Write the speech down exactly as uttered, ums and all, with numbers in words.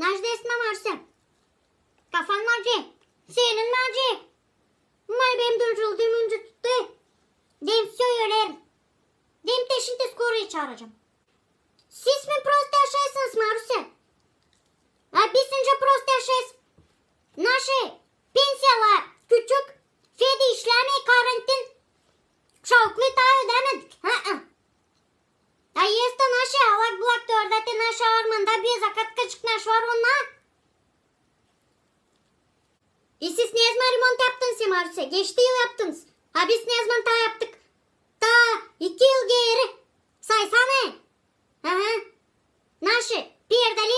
Naşey deersiniz, Marusä? Kafan mı acıyêr? Senin mi acıyêr? May benim dä öldürdüüm ünci tuttu. Dem всё ölerim. Dem te şindi скорую çaaracam. Siz mi prost yaşêêrsınız, Marusä? A biz nicä prost yaşêêrız? Naşey pensiyalar küçük, Fedi işlämeer, karantin. Uşaklıı taa ödämedik. Hı-ı. A estä naşey alak-bulak, töredä te naşey var, manda bir zakatkaçık naşey var, onnar. E siz nezaman remont yaptınız, Marusä? Geçti yıl yaptınız. A biz nezaman taa yaptık? Taa iki yıl geeri. Saysana. Aha. Naşey, perdeli